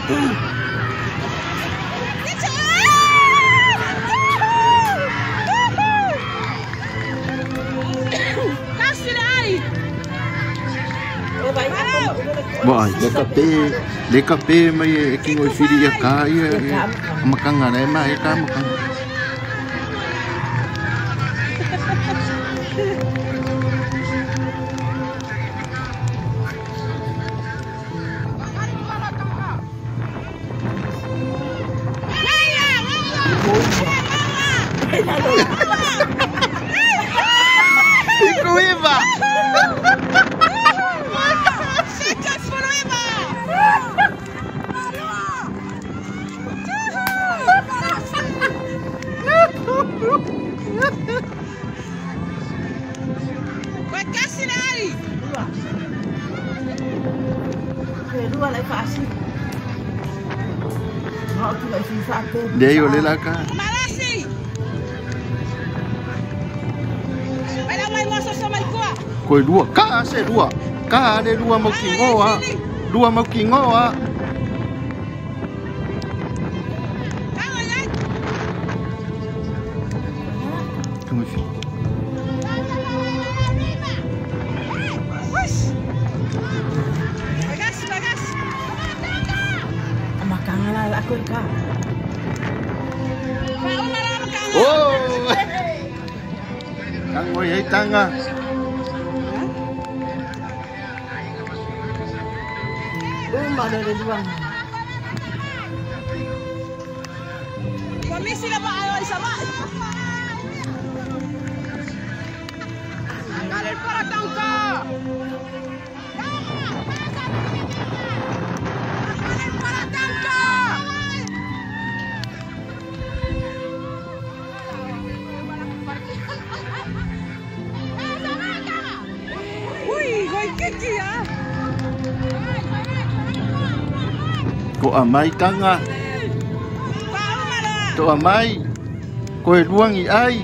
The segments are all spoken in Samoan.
Wai, le kape mai e kingo i whiri ia ka ia makanga nei ma e ka makanga. Ikuiva! Lei o le la ka. Koi lua ka se lua. Ka le lua mau ki ngoa. Lua mau ki ngoa. Oh! Kangoi ai tanga. Ko amai tanga. To amai. Ko e luangi ai.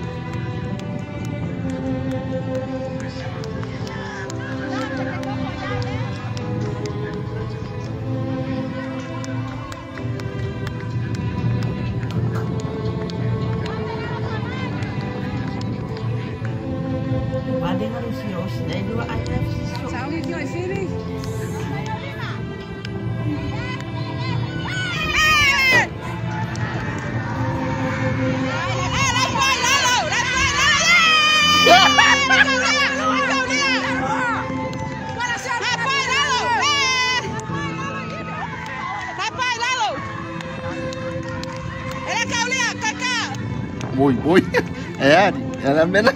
Boi, boi. É, ela mena.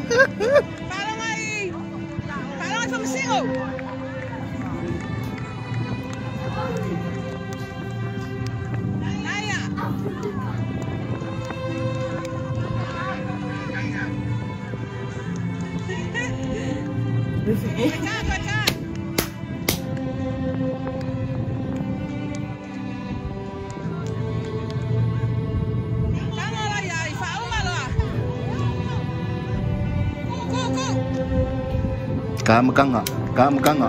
Ka makanga, ka makanga.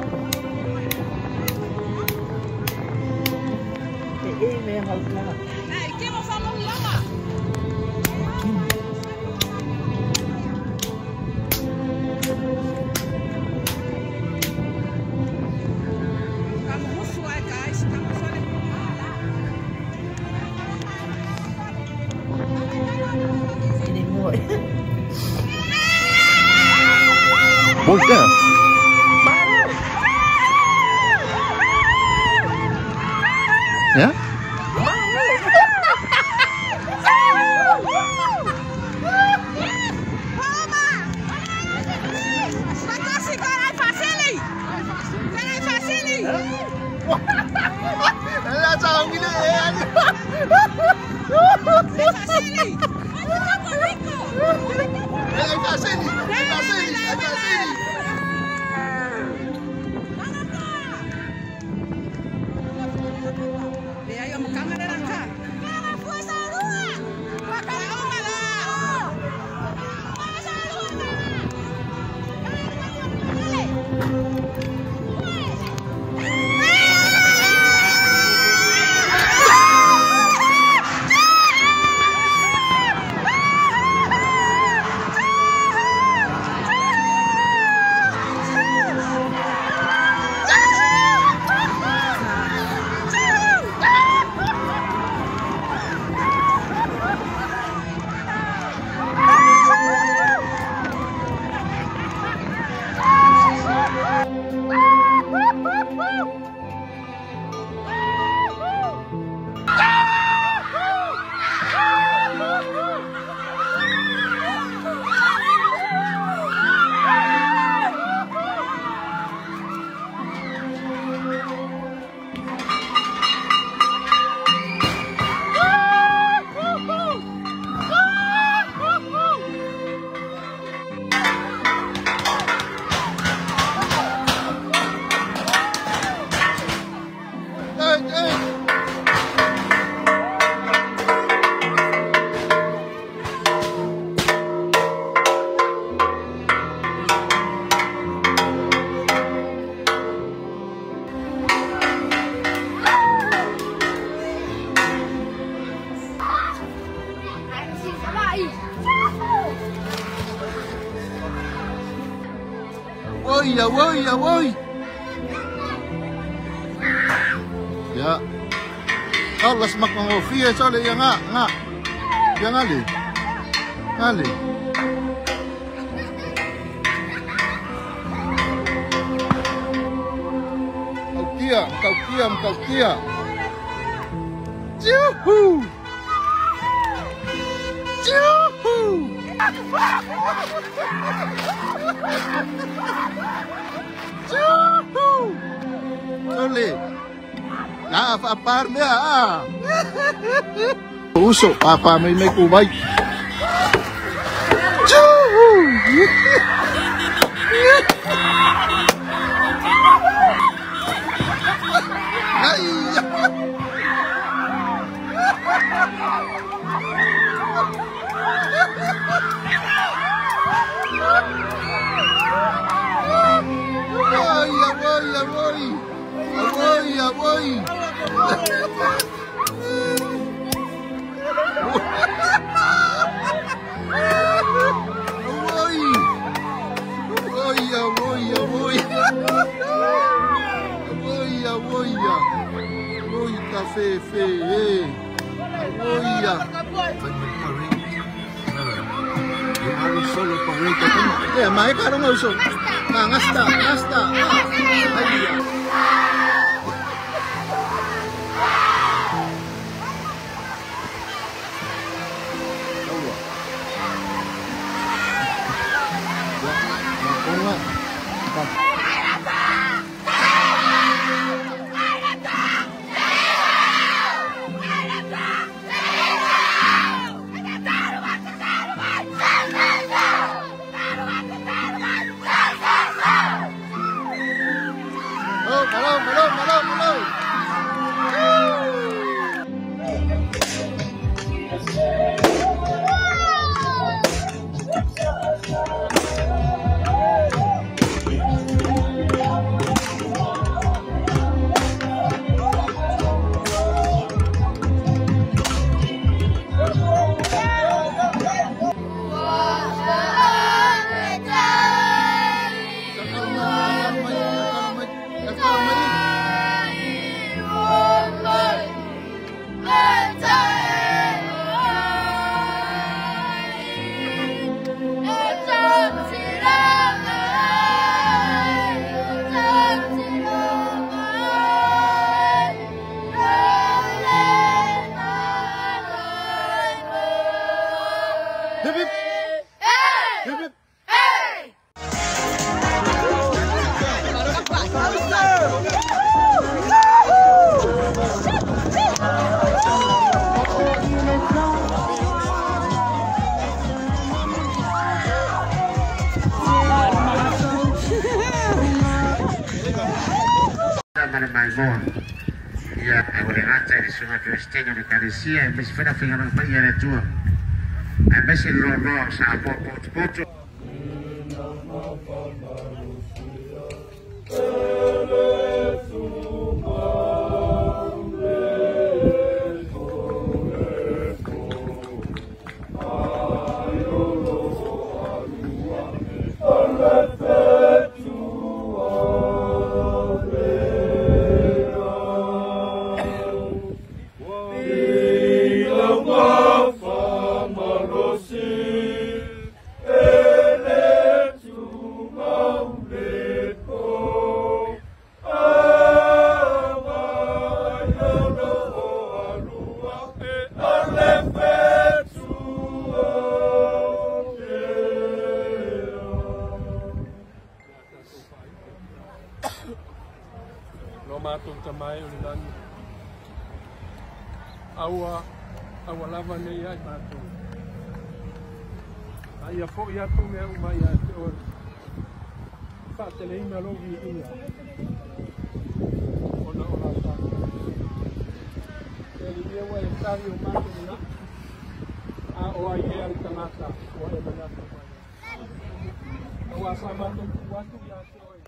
Boi ya. Ya? Awoi, awoi, awoi. Ya. Allah semakang ofie sole ya nga nga. Ya ngali. Ngali. Kaukia, kaukia, kaukia. Juhu. Juhu. Juhu. Sole. Ah, apar mea ah. Uso papa mai mai ku bai. Juhu. Ai. Ai, ai, ai. Ai, ai. Café, fe, Awa lava nei ai mātou. Ai a fo ia tō mea umai a te oe. Whaatele ima logi ia. Ona o la tātou. E li mea wa e tari o mātou na. A o ai e ari tangata. O e manata mai. Awa sa mātou tu atu ia te oe.